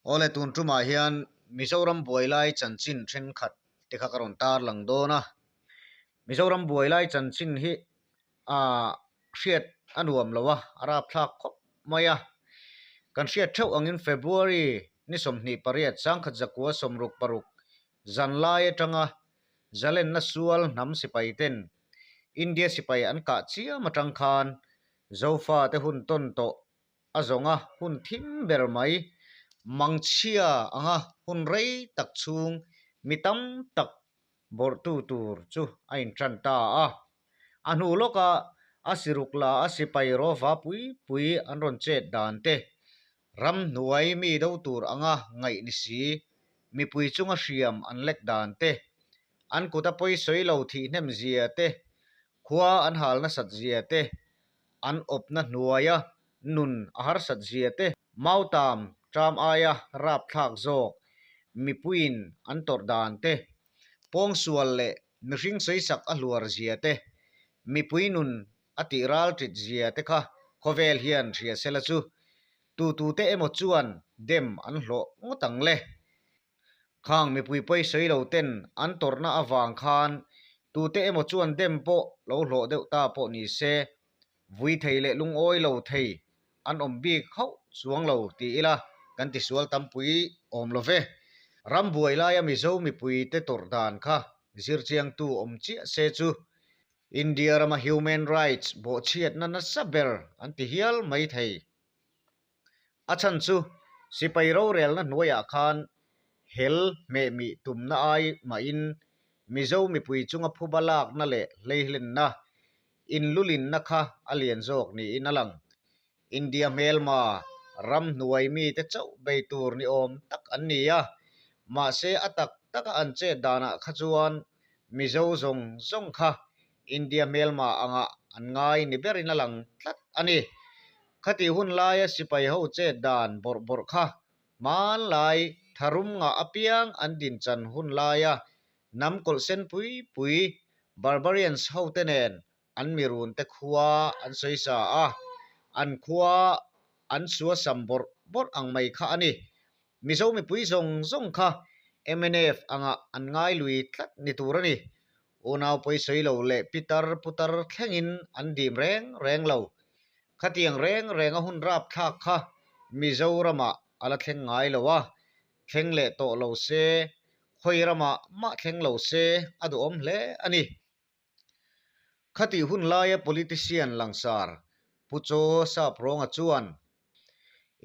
Awle tun tumah hian Mizoram buai lai chanchin thenkhat te kha ka rawn tarlang dawn a. Mizoram buai lai chanchin hi ah hriat a nuam lo a, a rapthlak khawp mai a. Kan hriat theuh angin February ni 28 1966 zan lai atanga Zalenna sual hnam sipai ten India sipai an kah chiam atang khan Zofa te hun tawn tawh a zawnga hun thim ber mai, mangchhia anga hun rei tak chhung mi tam tak bawrhtu tur chu a intan ta a. A hnu lawka a siruk la a sipai rawva pui pui an rawn chet dan te, ramhnuai mi do tur anga ngaih ni si, mipui chunga hriam an lek dan te, an kuta pawisawi lo thihhnem zia te, khua an hal nasat zia te, an awpna hnuaia nun a harsat zia te, mautam ṭam aia rapthlak zawk mipuiin an tawrh dan te, pawngsual leh mihring sawisak a hluar zia te, mipui nun a tih ral ṭit zia te kha khawvel hian hria sela chu tutute emaw chuan dem an hlawh ngawt ang le. Khang mipui pawisawi lo ten an tawrhna avang khan tute emaw chuan dem pawh lo hlawh deuh ta pawh ni se, vui thei leh lungawi lo thei an awm bik hauh chuang lo ti ila kan tisual tampui awm lo ve. Ram buai laia Mizo mipui te tawrh dan kha zirchiangtu awm chiah se chu India rama human rights bawhchhiatna nasa ber an ti hial mai thei. A chhan chu sipai rorelna hnuaiah khan hel hmehmih tumna ai mahin Mizo mipui chunga phuba lakna leh hleihlenna, inlulinna kha a lian zawk niin a lang. India hmelma ramhnuai mite chauh bei tur ni awm tak an ni a, mahse a tak taka an chet danah kha chuan Mizo zawng zawng kha India hmelma angah an ngai ni berin a lang tlat a ni. Khati hun laia sipai ho chet dan bawrh bawrh kha hmanlai tharum ngah apiang an dinchan hun laia hnam kawlh sen pui pui barbarians ho te nen an mirun te khua an sawi sa a, an khua an suasam bawrh bawrh ang mai kha a ni. Mizo mipui zawng zawng kha mnf angah an ngai lui tlat ni tur a ni. Unau pawisawi lo leh pitar putar thlengin an dim reng reng lo. Khatiang reng renga hun rapthlak kha Mizoramah a la thleng ngai lo a, thleng leh tawh lo se, khawi ramah mah thleng lo se a duhawm hle a ni. Khatih hun laia politician langsar Pu Chaw Sap Rawnga chuan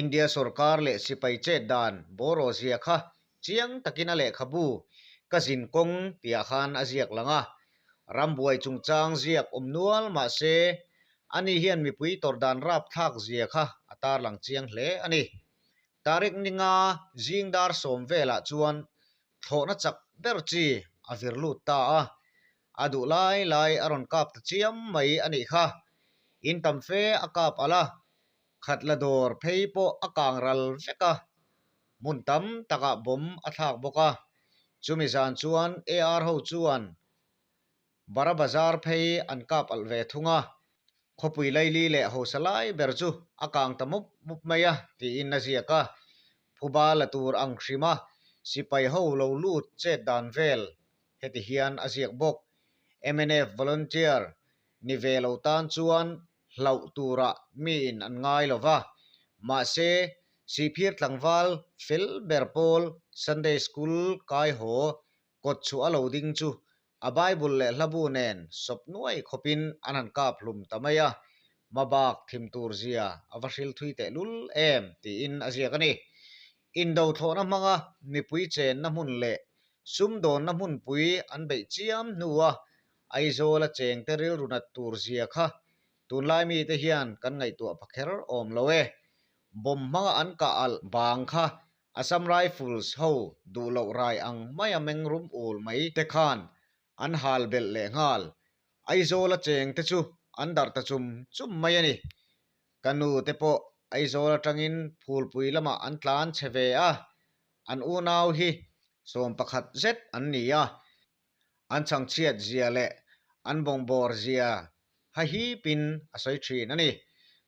India sorkar leh sipai chet dan bawraw zia kha chiang takin a lehkhabu Ka zin kawng tihah khan a ziak lang a. Rambuai chungchang ziak awm nual mah se ani hian mipui tawrh dan rapthlak zia kha a tarlang chiang hle a ni. Tarik ninga zing dar sawm velah chuan thlawhna chak ber chi a vir lut ta a, a duh lai lai a rawn kap ta chiam mai a nih kha. In tam fe a kap alh a, khat la dawr phei pawh a kang ral vek a, hmun tam takah bomb a thlak bawk a. Chumi zan chuan AR ho chuan Bara Bazar phei an kap alh ve thung a, khawpui laili leh hausa lai ber chu a kang ta mup mup mai a tiin a ziak a. Phuba la tur ang hrim a, sipai ho lo lut chet dan vel heti hian a ziak bawk. Mnf volunteer ni ve lo tan chuan hlauh turah miin an ngai lo va, mahse Sihphir tlangval fel ber pawl Sunday School kai haw kawt chhuah a lo ding chu a Bible leh hlabu nen sawp nuai khawpin an han kap hlum ta mai a, hmabak thim tur zia a va hril thui teh lul em tiin a ziak a ni. Indo thlawhna hmanga mipui chenna hmun leh sumdawnna hmunpui an beih chiam hnua Aizawla chengte rilru nat tur zia kha tunlai mite hian kan ngaihtuah pha kher awm lo e. Bomb hmanga an kah alh bang kha Assam Rifles ho duh loh rai ang maia meng rum ul mai te khan an hal belh leh nghal. Aizawla cheng te chu an darh ta chum chum mai a ni. Ka nu te pawh Aizawl atangin Phulpui lamah an tlan chhe ve a, an unau hi 11 zet an ni a. An chhangchhiat zia leh an bawngbawr zia ha hipin a sawi thin a ni.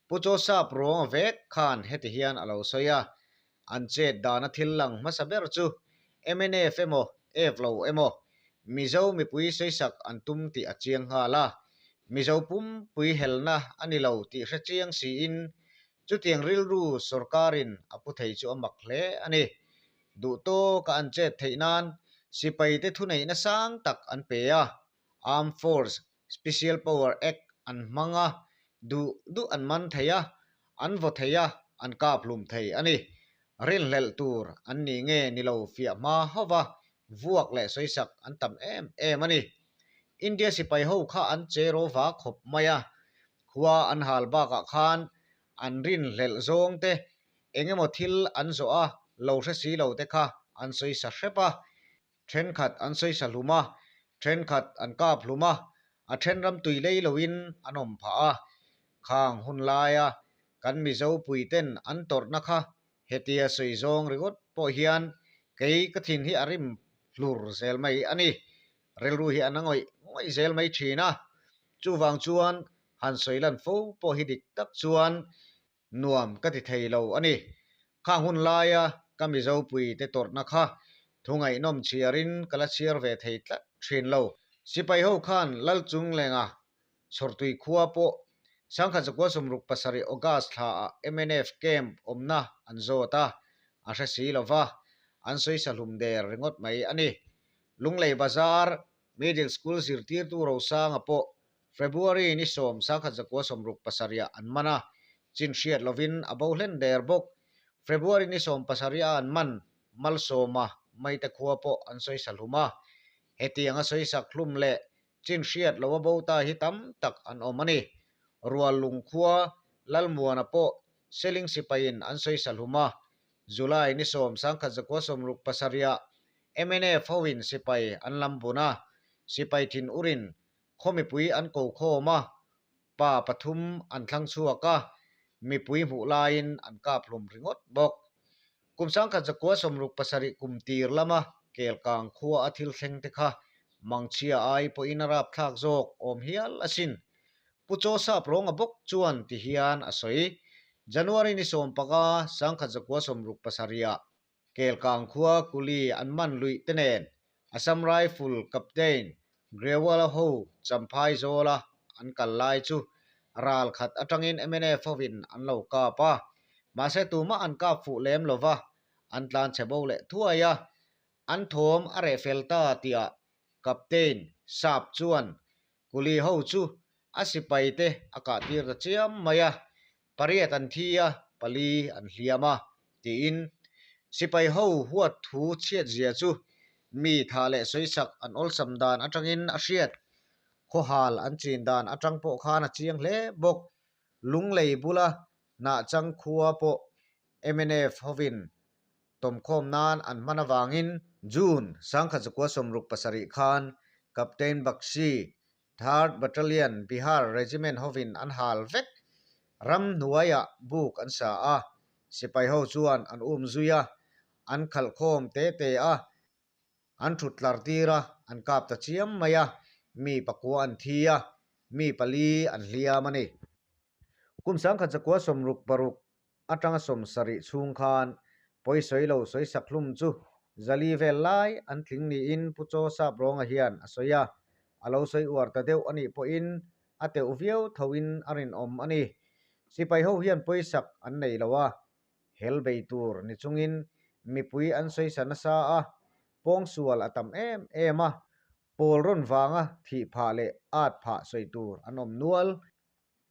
Pu Joseph Ruanga vek khan heti hian a lo sawi a. An chet dana thil lang hmasa ber chu mnf emaw F lo emaw Mizo mipui sawisak an tum tih a chiang nghal a. Mizo pumpui helna a ni lo tih hre chiang siin chutiang rilru sorkarin a pu thei chu a mak hle a ni. Duh tawka an chet theih nan sipaite thuneihna sang tak an pe a, Armed Force Special Power Act an hmang a, duh duh an man thei a, an vaw thei a, an kap hlum thei a ni. Rinhlelh tur an ni nge ni lo fiah hma hauva vuak leh sawisak an tam em em a ni. India sipai ho kha an che ro va khawp mai a, khua an hal bakah khan an rinhlelh zawng te eng emaw thil an zawh a lo hre si lo te kha an sawisa hrep a, Thenkhat an sawisa hlum a, thenkhat an kap hlum a, a then ram tui lei loin an awm phah a. Khang hun laia kan Mizo puiten an tawrhna kha hetia sawi zawng ringawt pawh hian kei ka thin hi a rim hlur zel mai a ni. Rilru hi a na ngawih ngawih zel mai thin a. Chuvang chuan han sawi lan fo pawh hi dik tak chuan Nuam ka ti thei lo a ni. Khang hun laia ka Mizopui te tawrhna kha thu ngaihnawm chhiarin ka la chhiar ve thei tlat thin lo. Sipai ho khan Lalchunglenga Chhawrtui khua pawh 1967 August thlaah mnf camp awmna an zawt a, a hre si lo va, an sawisa hlum der ringawt mai a ni. Lunglei Bazar Middle School zirtirtu Rosanga pawh February ni 10 1967 an man a, chin hriat lovin a bo hlen der bawk. February ni 17 an man Malsawma Maite khua pawh an sawisa hlum a. Hetiang a sawisak hlum leh chin hriat lo a bo ta hi tam tak an awm a ni. Ruallung khua Lalmuana pawh Seling sipaiin an sawisa hlum a. July ni 10 1967 mnf hoin sipai an lam bun a, sipai thin urin Khaw mipui an ko khawm a, pa pathum an thlang chhuak a, mipui hmuh laiin an kap hlum ringawt bawk. Kum 1967 kum tir lama Kelkang khua a thil thleng te kha mangchhia ai pawhin a rapthlak zawk awm hial asin. Pu Chaw Sap Rawnga bawk chuan ti hian a sawi, January ni 15, 1967 ah Kelkang khua kuli an man luih te nen Assam Rifle Captain Grewal-a ho Champhai zawla an kal lai chu ral khat atangin mnf hovin an lo kap a, mahse tumah an kap fuh lem lo va, an tlan chhe bo leh thuai a, an thawm a reh fel ta tihah Captain Sap chuan kuli ho chu a sipai te a kah tir ta chiam mai a, pariat an thi a, pali an hliam a, tiin sipai ho huat thu chhiat zia chu mi tha leh sawisak an awlsam dan atangin a hriat. Khawhal an chin dan atang pawh khan a chiang hle bawk. Lunglei bula Hnahchang khua pawh mnf hovin tawmkhawm nan an hman avangin June 1967 khan Captain Bakshi Third Battalion Bihar Regiment hovin an hal vek. Ram hnuaiah buk an sa a, sipai ho chuan an um zui a, an khalh khawm te te a, an thut tlar tir a, an kap ta chiam mai a, mi pakua an thi a, mi pali an hliam a ni. Kum 1966 atanga 70 chhung khan pawisawi lo sawisak hlum chu zali vel lai an tling niin Pu Chaw Sap Rawnga hian a sawi a, a lo sawi uar ta deuh a nih pawhin a teuh viau thoin a rinawm a ni. Sipai ho hian pawisak an nei lo a, hel bei tur ni chungin mipui an sawisa nasa a, pawngsual a tam em em a, pawl rawn vanga thih phah leh at phah sawi tur an awm nual.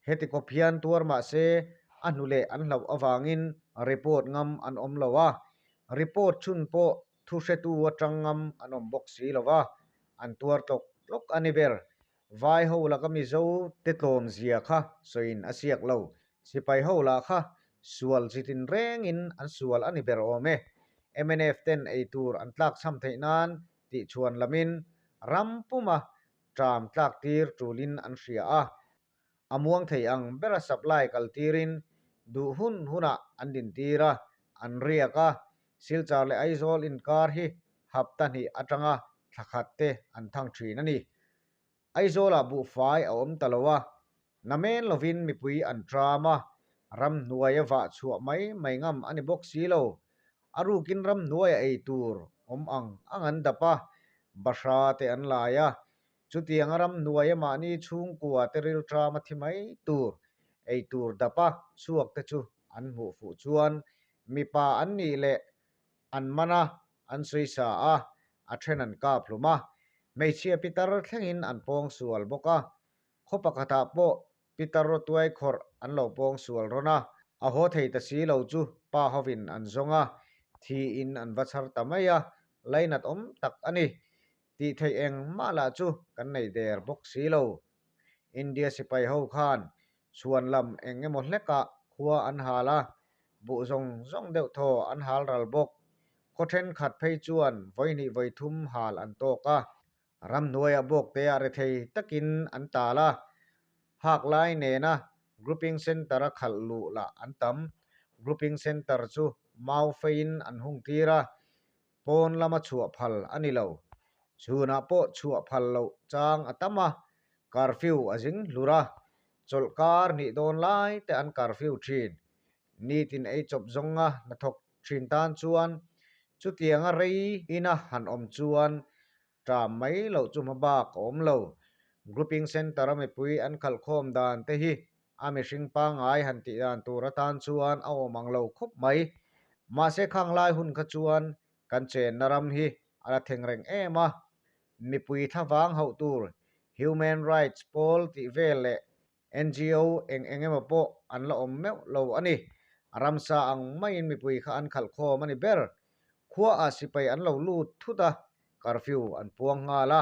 Heti kawp hian tuar mah se a hnu leh an hlauh avangin report ngam an awm lo a, report chhun pawh thu hretu atang ngam an awm bawk si lo va, an tuar tlawk tlawk a ni ber. Vai ho laka Mizo te tlawm zia kha sawiin a siak lo, sipai ho lah kha sual chitin rengin an sual a ni ber awm e. Mnf ten eitur an tlakchham theih nan tihchhuan lamin ram puma Tram tlak tir tulin an hria a, a muang thei ang bera supply kal tirin duh hun hunah an din tir a, an riak a, Silchar leh Aizawl inkar hi hapta hnih atanga thla khat te an thang thin a ni. Aizawlah buhfai a awm ta lo a, namen lovin mipui an tram a, ramhnuai a vah chhuah mai mai ngam a ni bawk si lo. A rukin ramhnuaiah ei tur awm ang ang an dap a, bahra te an lai a. Chutianga ramhnuaia mahni chhungkua te rilṭam a thi mai tur ei tur dap a chhuak te chu an hmuh fuh chuan mipa an nih leh an man a, an sawi sa a, a then an kap hlum a. Hmeichhia pitar thlengin an pawng sual bawk a. Khaw pakhatah pawh pitar rawtuai khawrh an lo pawng sual rawn a, a haw thei ta si lo chu pa hovin an zawng a, thiin an va chhar ta mai a, lainat awm tak a ni. Tih theih engmah lah chu kan nei der bawk si lo. India sipai ho khan chhuan lam eng emaw hlekah khua an hal a, buh zawng zawng deuh thaw an hal ral bawk. Khaw thenkhat phei chuan vawihnih vawithum hal an tawk a, Ramhnuaiah bawkteah rethei takin an tal a, hak lai nena Grouping Centre-a khalh luh lah an tam. Grouping Centre chu mau feiin an hung tir a, pawn lama chhuah phal a ni lo. Chhunah pawh chhuah phal loh chang a tam a, curfew a zing hlur a, chawlhkar hnih dawn lai te an curfew thin. Nitin ei chawp zawnga hnathawk thin tan chuan chutianga rei ina han awm chuan ṭam mai loh chu hma bak a awm lo. Grouping Centre a mipui an khalhkhawm dan te hi a mihring pangngai han tih dan tur atan chuan a awm ang lo khawp mai. Mahse khang lai hun kha chuan kan chenna ram hi a la thleng reng em a, mipui thlavang hauh tur Human Rights pawl tih vel leh NGO eng eng emaw pawh an la awm meuh lo a ni. Ramsa ang maiin mipui kha an khalh khawm a ni ber. Khuaah sipai an lo lut thut a, curfew an puang nghal a,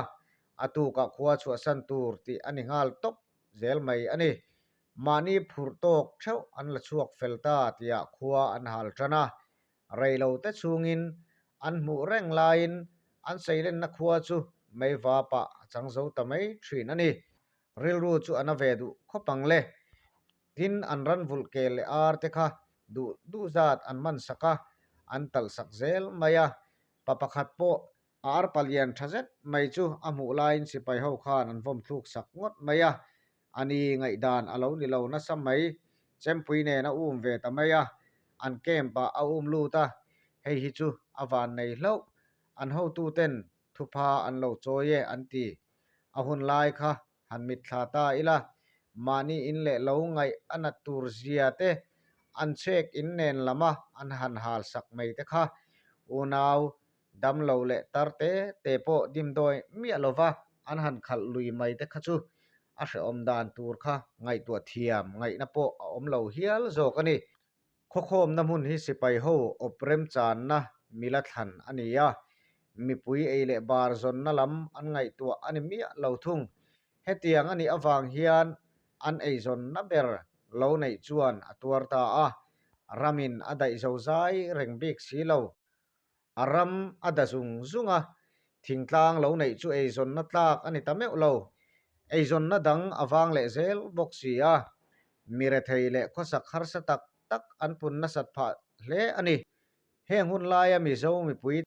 a tukah khua chhuahsan tur tih a ni nghal tawp zel mai a ni. Mahni phurh tawk theuh an la chhuak fel ta tiah khua an hal tan a, rei lo te chhungin an hmuh reng laiin an seilenna khua chu meivapah a chang zo ta mai thin a ni. Rilru chu a na ve duh khawp ang le. Tin, an ran vulh kel leh ar te kha duh duh zat an man sak a, an talh sak zel mai a. Pa pakhat pawh a ar palian tha zet mai chu a hmuh laiin sipai ho khan an vawm thluk sak ngawt mai a. A ni ngaihdan a lo ni lo nasa mai. Chempui nen a um ve ta mai a, an camp ah a um lut a, hei hi chu a van nei hlauh. An hotuten thupha an lo chawi e an ti. A hun lai kha han mitthla ta ila, mahni in leh lo ngaih a nat tur zia te, an chhek in nen lama an han hal sak mai te kha unau dam lo leh tar te te pawh dimdawi miah lova an han khalh lui mai te kha chu a hrehawm dan tur kha ngaihtuah thiam ngaihna pawh a awm lo hial zawk a ni. Khawkhawmna hmun hi sipai ho awp remchanna mila thlan a ni a, mipui ei leh bar zawnna lam an ngaihtuah a ni miah lo thung. Hetiang a nih avang hian an eizawnna ber lo neih chuan a tuar ta a, ramin a daih zo zai reng bik si lo. A ram a da zung zung a, thingtlang lo neih chu eizawnna tlak a ni ta meuh lo. Eizawnna dang a vang leh zel bawk si a, mi rethei leh khawsak harsa tak tak an pun nasat phah hle a ni. Heng hun laia Mizo mipui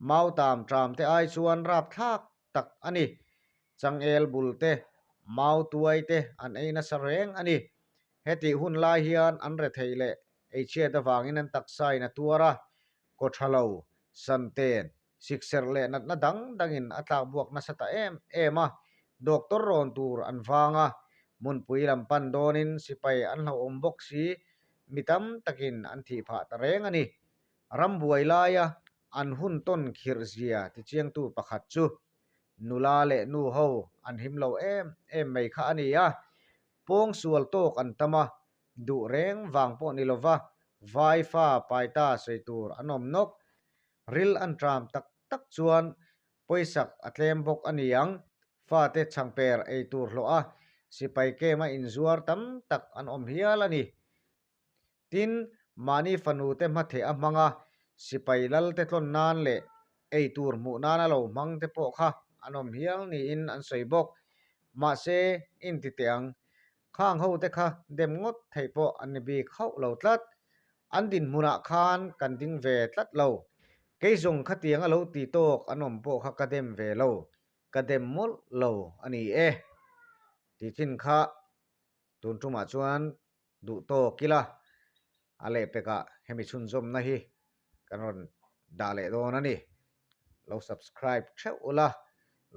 mautam ṭam te ai chuan rapthlak tak a ni. Changel bul te, mau tuai te an ei nasa reng a ni. Hetih hun lai hian an rethei leh eichhiat avangin an taksa in a tuar a, kaw tha lo, santen, sikserh leh natna dang dangin a tlak buak nasa ta em em a, doctor rawn tur an vang a, hmunpui lam pan dawnin sipai an hlauhawm bawk si, mi tam takin an thih phah ta reng a ni. Rambuai laia an hun tawn khirh zia tichiangtu pakhat chu nula leh nu ho an him lo em em mai kha a ni a, pawng sual tawk an tam a, duh reng vang pawh ni lova vai fa pai ta sawi tur an awm nawk. Ril an ṭam tak tak chuan pawisak a tlem bawk a ni ang. Fate chhangper ei tur hlawh a, sipai kem a inzuar tam tak an awm hial a ni. Tin, mahni fanute hmatheh a hmang a, sipai lalte tlawn nan leh ei tur hmuh nana lo hmang te pawh kha an awm hial niin an sawi bawk. Mahse, inti teh ang. Khang ho te kha dem ngawt theih pawh an ni bik hauh lo tlat. An dinhmunah khan kan ding ve tlat lo. Kei zawng khatiang a lo ti tawk an awm pawh kha ka dem ve lo. Ka dem mawlh lo a ni e. Tih thin kha tun tumah chuan duh tawk ila a lehpekah hemi chhunzawmna hi Kan rawn dah leh dawn a ni. Lo subscribe theuh ula,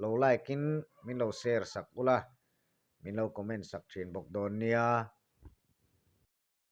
lo like in min lo share sak ula, min lo comment sak thin bawk dawn nia.